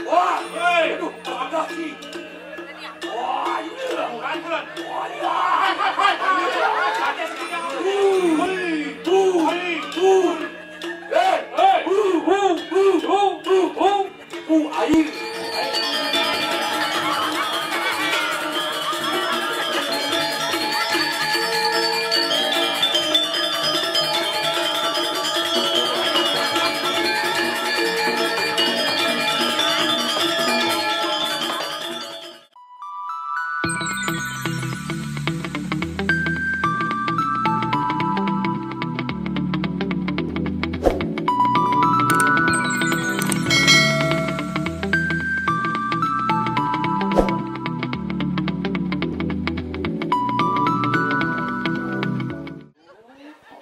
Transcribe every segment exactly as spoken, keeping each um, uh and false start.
Wah, hei, aduh, ada sih. Wah, iya. Bulan, bulan. Wah, iya. Ada sih yang. Hui, hui, hui. Hei, hei. Hu, hu, hu, hu, hu, hu. Hu, air.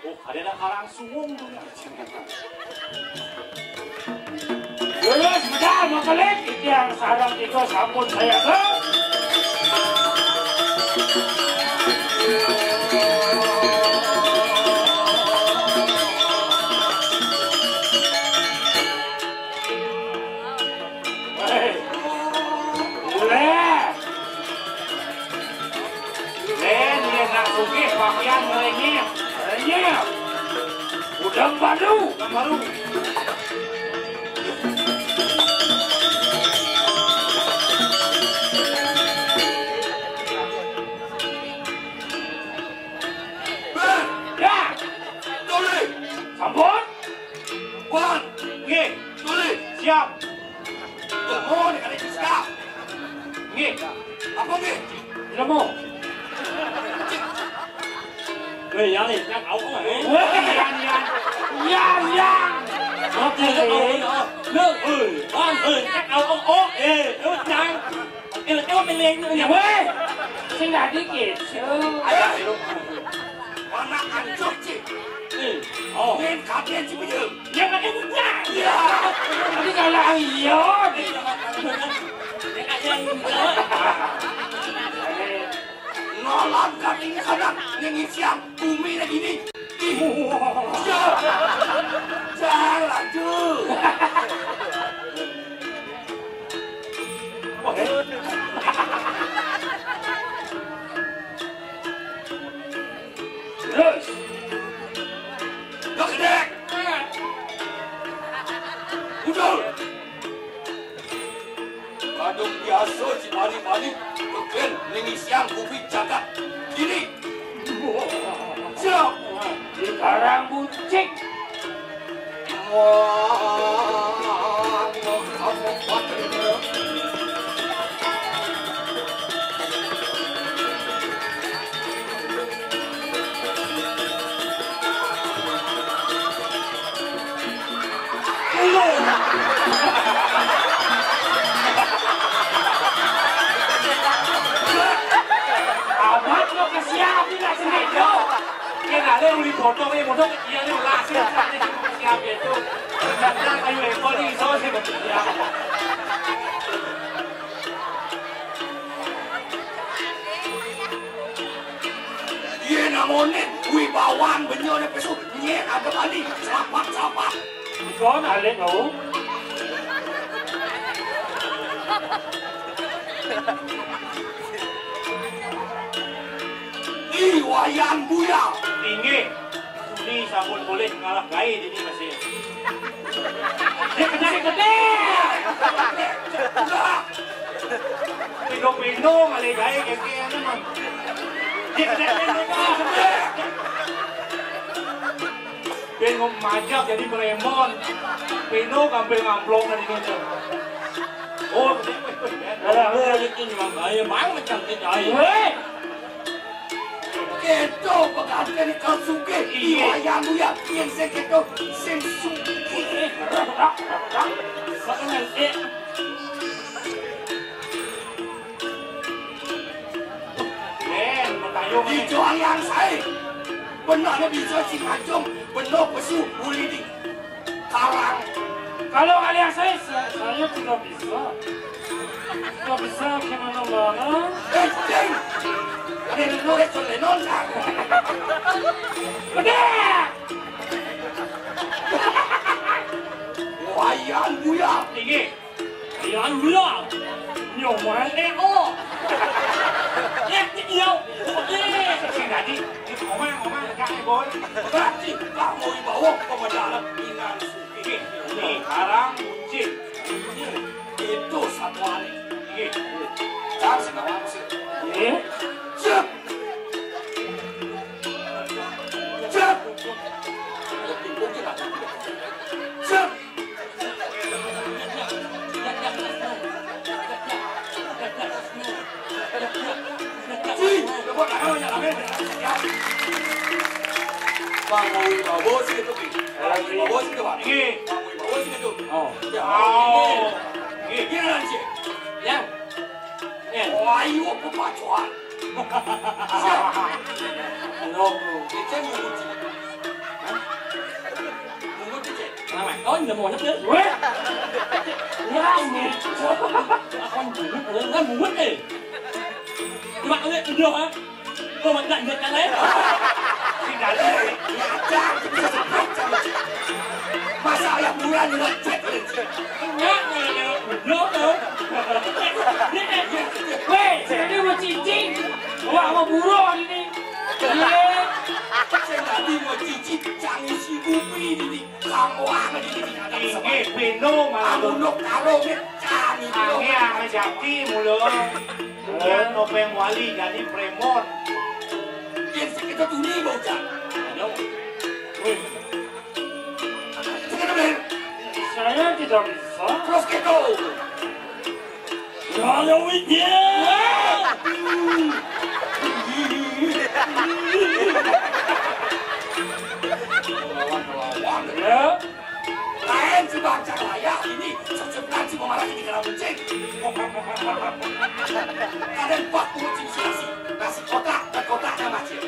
Oh, ada nak karang sungguh tu. Terus, dah, mau balik. Yang sarang itu sampun saya ke. Hei. Boleh. Eh, dia nak sugih pakaian ngerenyah. Ngerenyah. Udang baru. Udang baru. Ya. Tulis. Sampun. Wan. Nggih. Tulis. Siap. Tunggu, nek ada Siska. Nggih. Apa nggih? Ilmu. Weh, ya nih, cak au kok, eh. Weh, ya, ya. Ya, ya. Oke. Lu, eh, Bang, eh, cak au kok, eh, lu cang. Eh, lu cuma pilih itu ya. Weh. Sing dadi gitu. Ayo, lu. Mana ancur, Cik? Eh, oh. Main kabin, Cik, punya. Ya, pakai punya. Ya. Tapi kalau iya, ngolam kaki kanan, yang isian bumi lagi ni. Ih. Ya. Jangan laju. Terus. Dah kedek. Udul. Kadung biasa si balik-balik. Keken nengisian kupi cakap. Kini. Siap. Di karang buncik. Amat lo kesian tidak sendiri. Kena ada uli potong ni, potong iya ni ulah sih, siap itu. Jangan kayu ekor ni, so sih betul ya. Iya namanya wibawan benyone pesu nyet ada bali selapak selapak. Kon alik kau. Ih, Wayan Buya. Inggih. Suni sampun boleh ngalah gae dini masih. Dia kena gede. Pino-pino ngalih gae kengkeng memang. Dia kena gede. Ben ngom majak jadi meremon. Pino kampil ngamplong tadi kene. Oh, gede, weh, weh, weh. Alah, weh, itu nyuang gae, mang macam tu gae. Weh. Keto peganten kau sugih. Iya. Iwayang uya, yang saya keto, sing sugih. Sekarang, eh. Len, bertayung, eh. Ijo ayang saya. Benar ni bisa si ngajung, benar pesu, uli di. Karang. Kalau alias saya, saya, saya tidak bisa. Tidak bisa gimana mana. Eh, Cing. Ada yang nulis tulisan, Cang. Udah. Wayan Buya. Tinggi. Ya Allah. Nyoman eh oh. Eh, iya. Eh, sing dadi. Omah, omah, gak, Boy. Berarti Pak Boy bawa ke dalam pinang. Ini, sekarang kunci. Itu satu hari. Ini. Jangan sengawa sih. Eh? Cek. Cek. Cek. Bang Mawi Bobo sih itu, Pi. Bang Mawi Bobo sih itu, Pak. Iya. Bang Mawi Bobo sih itu. Oh. Ya, oh. Ini. Ini kan sih. Yang. Yang. Oh, ayo, pemacuan. Siap. Ngobrol. Dia cek mungut sih. Hah? Mungut dia cek. Kenapa? Oh, nggak mau nyebut. Weh. Nggak, ini. Apa mungut? Nggak mungut, eh. Cuma ini udah, ha? Kau mau lanjutkan, eh? Tidak ada. Masa ayah bulan ini cek. Enggak, enggak, enggak. Udah, tuh. Weh, saya mau cicing. Wah, mau buruh ini. Iya. Saya tadi mau cicing, canggih si Bupi ini. Kamu amat ini. Inggih, pino malah. Kamu nok karo, nih. Canggih. Angin, angin jati, mulu. Kemudian Nopeng Wali jadi premon. Yang sekitar dunia, Bang Ujang. Ayo. Wih. Sekitar dunia. Saya tidak bisa. Terus gitu. Kalau Widya. Ya. Lain si Bang Cak Raya ini, secepatnya si Bang Raya dikira mencing. Kadang pak kucing sirasi, nasi kotak, dan kotaknya macet.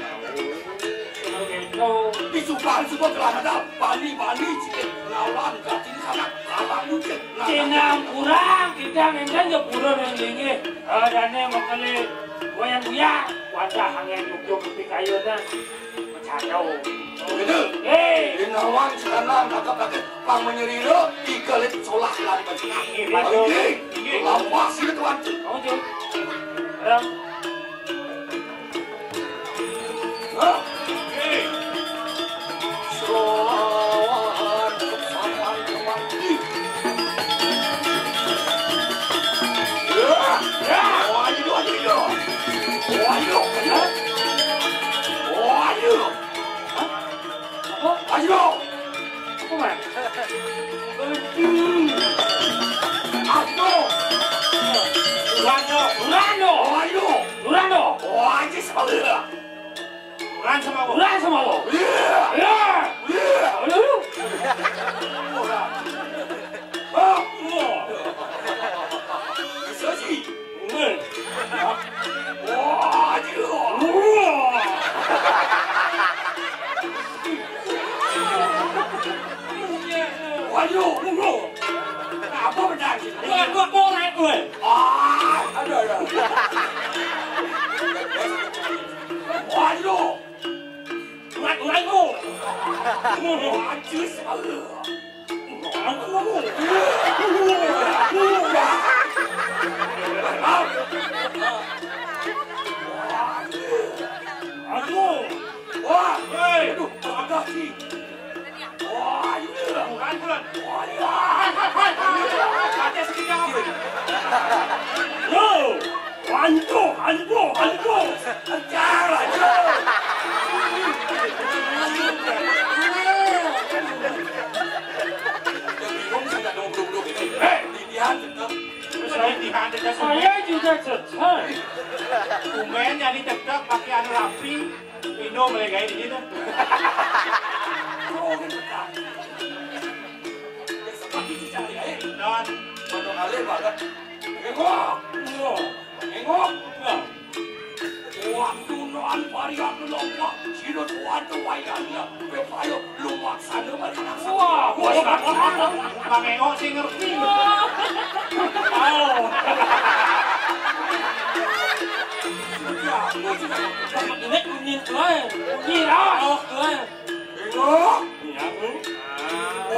Oke, itu. Di Subang semua telah ada, Bali, Bali, cikin, lawan, gatin, sama, lawan, lucu, lawan. Cinang kurang, kita minta ya pura dan ini. Ada nih, makanya, goyang goyang, wajah angin, duduk, di kayu, dan. Kacau. Begitu. Hei. Di nawang sekarang kakak-kakak pang menyerira tiga lit solah lari baju. Iya, betul. Oke. Iya. Lawas itu tuan. Kamu, Jun. Orang. Hah? Iya. Selawan sampai kemati. Ya. Ya. Oh, ayo, ayo, ayo. Oh, ayo, ayo. Oh, ayo. Hah? Apa? Ayo. Apa, Mas? Aduh. Aduh. Durano. Durano. Oh, ayo. Durano. Oh, anjir, sekali ya. Durano sama apa? Durano sama apa? Iya. Iya. Iya. Ayo. Ora. Ah, iya. Bisa sih. Wah, gila. Waduh, apa benar sih? Wah, gua korek gue. Ah, aduh, aduh. Waduh. Kuat, kuat, kuat. Waduh, salah. Aduh. Wah, hei, aduh, ada sih. Wah, ini. Bukan, bukan. Wah, iya. Ada sekitar apa? Yo, anjo, anjo, anjo. Kejar, anjo. Bingung sih, nggak duduk-duduk ini. Hei, latihan tetap. Saya juga cecek. Tumben jadi cecek, pakaian rapi. Indo mulai gaya di sini. Oh, gitu kan. Ya, seperti itu cari, eh. Don. Foto kali banget. Nengok. Nengok. Waktu non varian lomba, sino tuan tu wayan ya. Pepayo lumak sana banyak. Wah, bos. Bang Eo sih ngerti. Tahu. Ini kunyit, Bang. Kunyit, ah. Oh, Bang. Iya, Bang.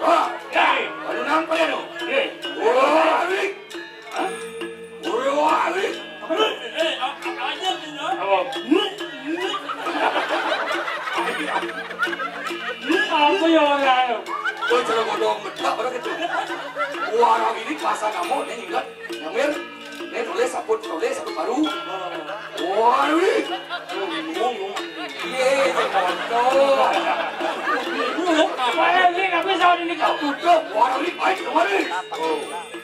Wah, ya, baru nampak ya, no? Wah, wih. Wah, wih. Eh, apa aja tuh, no? Apa? Apa ya, orang? Wah, cara bodoh, bedak, orang itu. Wah, orang ini pasang kamu, ini ingat. Nyamir, ini tulis, sabut tulis, sabut baru. Wah, wih. Iya, itu bocor. Apa ya, ini nggak bisa, ini kau. Tutup, wah, wih, baik, kemarin.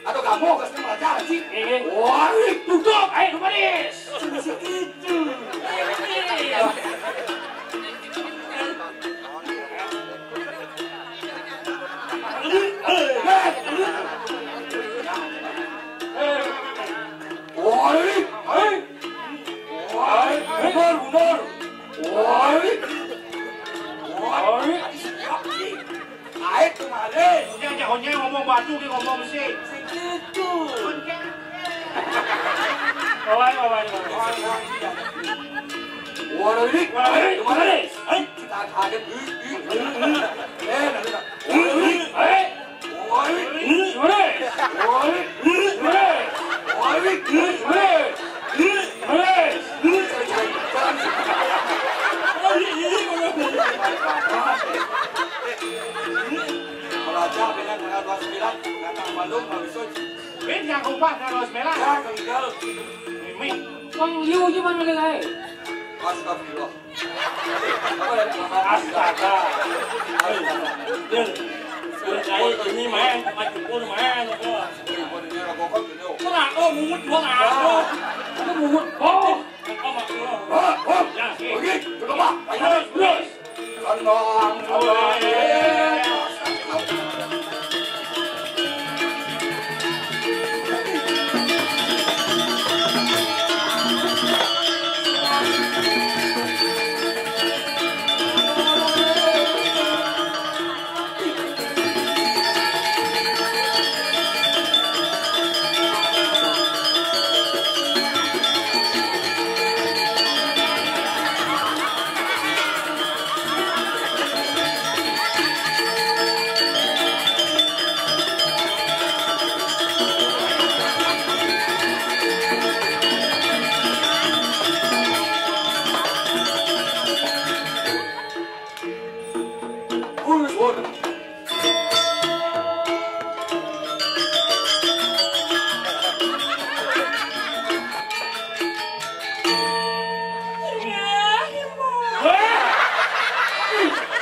Atau kamu, kasih belajar, sih. Iya. Wah, wih. Tutup, ayo, kemarin. Cuma segitu. Iya. Woi, hei. Woi, benar, benar. Woi. Woi. Siap, sih. Ayo, kemari. Udah, udah, ngomong batu, dia ngomong besi. Segitu. Kawan, kawan, kawan. Woi, hei. Woi, hei. Kemari. Hei. Kita kaget. Eh, nanti tak. Kalau aja, benar, tanggal dua puluh sembilan, datang Bandung, kalau besok. Ben, jangan lupa, tanggal dua puluh sembilan. Ya, tinggal. Mimi. Wong liu aja mana lagi? Astagfirullah. Astaga. Dil, dil, saya ini main, tempat jempol main, apa? Kena, oh, mungut gua nggak ada. Itu mungut. Oh. Oh, mak, oh. Ya, sih. Pergi, coba, ayo, terus. Tenang, tenang.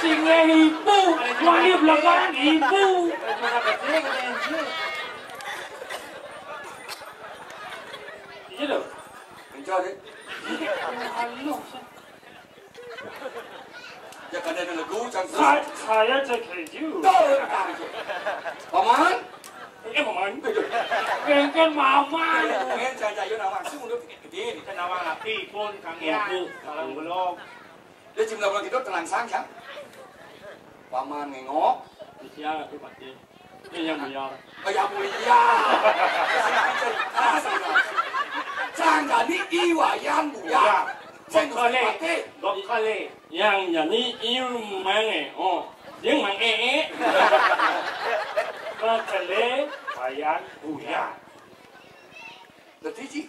Sing ibu, wani belakangan ibu. Iya dong. Kencang, deh. Halus. Ya, kan ada lagu, cang. Sa-, saya cek review. Tuh, Paman? Eh, Paman. Kan, kan Maman. Pengen cang jayu nama langsung udah gede-gede. Kita nama api pun, Kang, ya. Salam belum. Dia jumlah orang itu telangsang, ya. Paman ngengok. Siang, aku pasti. Ini yang buyar. Oh, ya, buyar. Sangkani iwayan buyar. Sing Bokale. Bokale. Yang jadi iu mange. Oh, yang mang ee. Bokale wayan buyar. Dadi, Ji.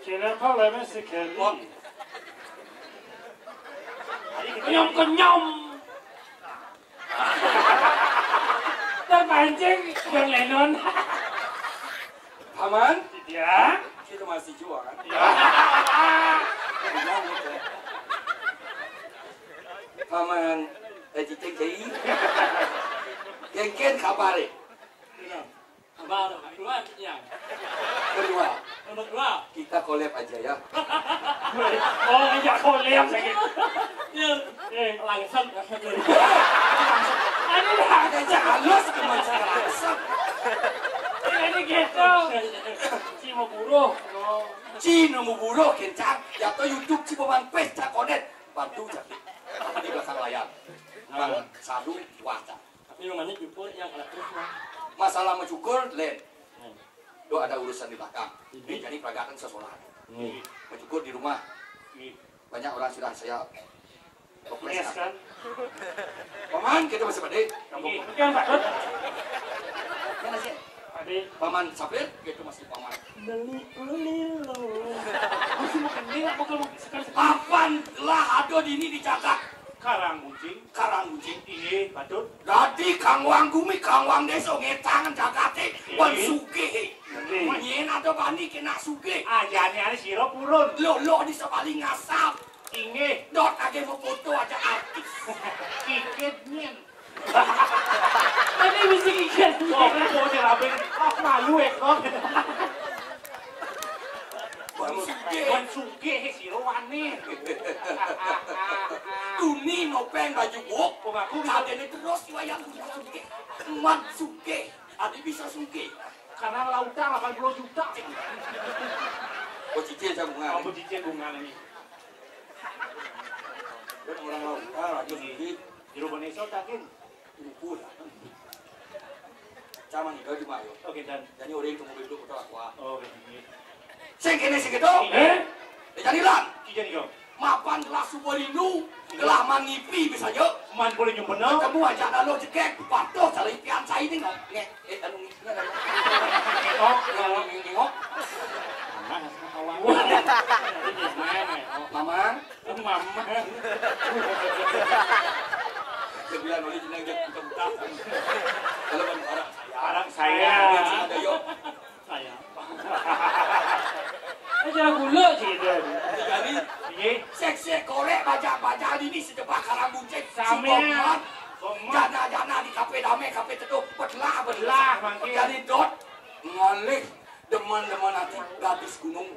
Kenapa lama sekali? Wah. Kenyom-kenyom. Terpancing John Lennon. Paman? Ya. Kita masih jua kan? Paman, eh, cicing cai. Kengken kabar eh. Kabar keluar ya. Kedua, nomor dua. Kita collab aja ya. Oh, iya, collab lagi. Ya, eh, langsung. Aduh, ada aja halus ke macam langsung. Ini gitu. Si mau buruh. Cina mau buruh kencang. Ya to YouTube si paman pes cak konet. Bantu cak di belakang layar. Bang, sadu wah cak. Tapi rumahnya cukur yang alat terus mah. Masalah mencukur, lain. Do ada urusan di belakang. Ini jadi peragatan sekolah. Mencukur di rumah. Banyak orang sudah saya opres kan. Paman, kita masih pade. Yang patut. Mana sih? Pade. Paman Sapir, kita masih paman. Beli ulilo. Masih mau kenal, mau kalau sekali-sekali. Papan lah ada di ini di jagat. Karang Buncing. Karang Buncing. Iya, patut. Dadi kangwang gumi, kangwang desa, ngetangan jagate. Iya. Wan sugih. Iya. Nyen ada bani kena sugih. Ajane ane sira purun. Lo, lo di sebali ngasap. Inggih. Dot age mau foto aja artis. Kikit nyen. Tadi bisa kikit. Oh, foto rabe. Ah, malu eh, kok. Wan sugih. Wan sugih, sira wani. Tuni nopeng baju buk. Kok aku bisa. Kadene terus wayang punya sugih. Wan sugih. Adi bisa sugih. Karena lautan delapan puluh juta. Oh, cicil saya bunga. Oh, cicil bunga ini. Dan orang lautan, lagi sugih. Jero Bone Iso takin. Lupa lah. Caman itu cuma yo. Oke, dan. Jadi orang itu mobil itu kota Aqua. Oh, oke. Sing kene sing gitu. Eh? Dijadilan. Kijani kau. Mapan gelah suba rindu, gelah mangipi bisa yo. Man boleh nyumpena. Ketemu aja lalu jegek, patuh cari pian saya ini ngok. Ngek, eh, anu ngek. Oh, ngok, ngok, ngok. Mana sama kawan? Ini mana? Mamang. Mamang. Sebilan oleh jenang dia buka-buka. Kalau kan orang saya. Orang saya. Ada yo. Saya. Eh, jangan gula sih itu. Jadi, sek-sek korek bajak-bajak ini sedebah karang buncit. Sami. Jana-jana di kafe dame, kafe teduh, belah, belah. Belah, mangkin. Jadi dot, ngalih, demen-demen hati, gadis gunung.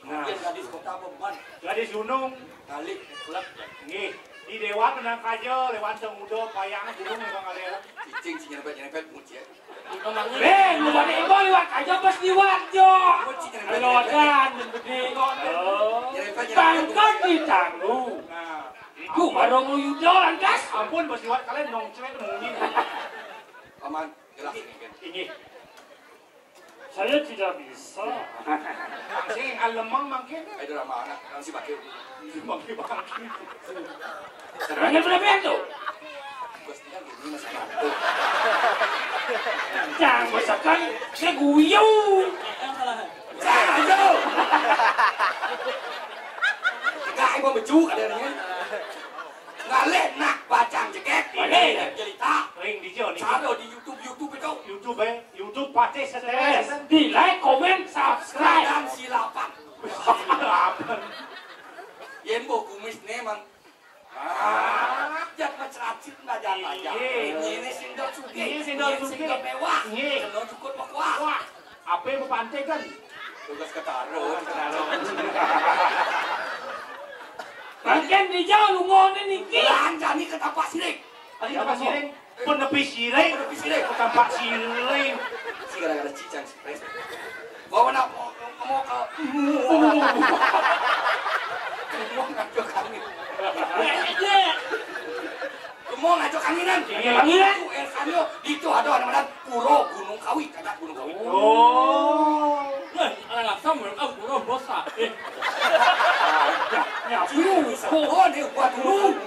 Nah. Mungkin gadis kota apa, Ban? Gadis gunung. Kali. Kelak. Nggih. Di Dewa tenang aja, lewat Song Udo, Payang, gunung memang ada. Cicing, si nyerempet-nyerempet, muci ya. Eh, lu pada ibu liwat aja pas liwat, Jo. Muci nyerempet-nyerempet. Lodan, gede kok. Oh. Nyerempet-nyerempet. Tangkon di tanggu. Nah. Ku baru mau yudo, lantas. Ampun, pas liwat kalian nongcret mungkin. Paman, jelas ini kan. Ini. Saya tidak bisa. Sing alemeng mangkin. Ayo drama anak, kan si bakil. Si bakil bakil. Serangan berapa tu? Bos tinggal gini masa bantu. Jangan misalkan saya guyu. Jangan tu. Tiga ibu beju katanya. Ngalih nak bacang jegek. Boleh. Jelita. Ring di Joni. Caro di YouTube, YouTube itu. YouTube eh. YouTube Patih Setes. Di like, komen, subscribe. Dan silapan. Silapan. Yen boh kumis ne mang. Ah, jat macracit nah jangan aja. Iya. Ini sing dot sugih. Ini sing dot sugih. Ini sing dot mewah. Iya. Kena cukup mekuah. Wah, apa yang mau pantai kan? Tugas ketaro, ketaro. Bagian di jauh lu ngono niki. Lanjani ke tapak sirik. Tadi tapak sirik. Penepi sirih. Penepi sirih. Tampak sirih. Si gara-gara cicang stres. Bawa nak mau mau ke. Mau ngajak kami. Mau ngajak kami nan. Iya. Itu Elsanio, itu ada anak-anak Pura Gunung Kawi, kagak Gunung Kawi. Oh. Nah, anak asam, ah, Pura Bosa. Eh. Ya, Pura. Oh, dia buat dulu.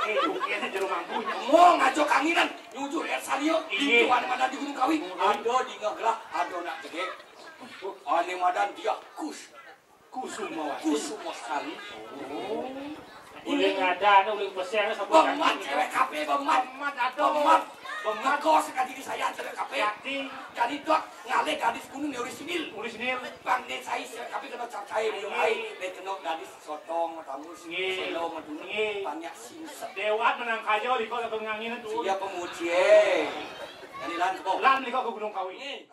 Eh, mungkin aja lu mampu. Mau ngajak kanginan. Nyujur Ersalio, iya. Itu ane madan di Gunung Kawi. Ada di Ngah Gelah, ada nak jegek. Ane madan dia Kus. Kusumawati. Kusumawati. Oh. Boleh ngada, anu, boleh pesen, sama. Bemat, cewek kafe, bemat. Bemat, ada. Bemat. Bemat. Kau sekali di Saya sira kabeh. Jadi dok ngalih gadis gunung ya orisinil. Orisinil. Bang ne saya sira kabeh kena cacahe yo ai, nek kena gadis sotong, matambus, selo, madunung, banyak singset. Dewat menang kaya liko kagem ngangin tu. Iya pemuji eh. Jadi lan kok. Lan liko ke Gunung Kawi.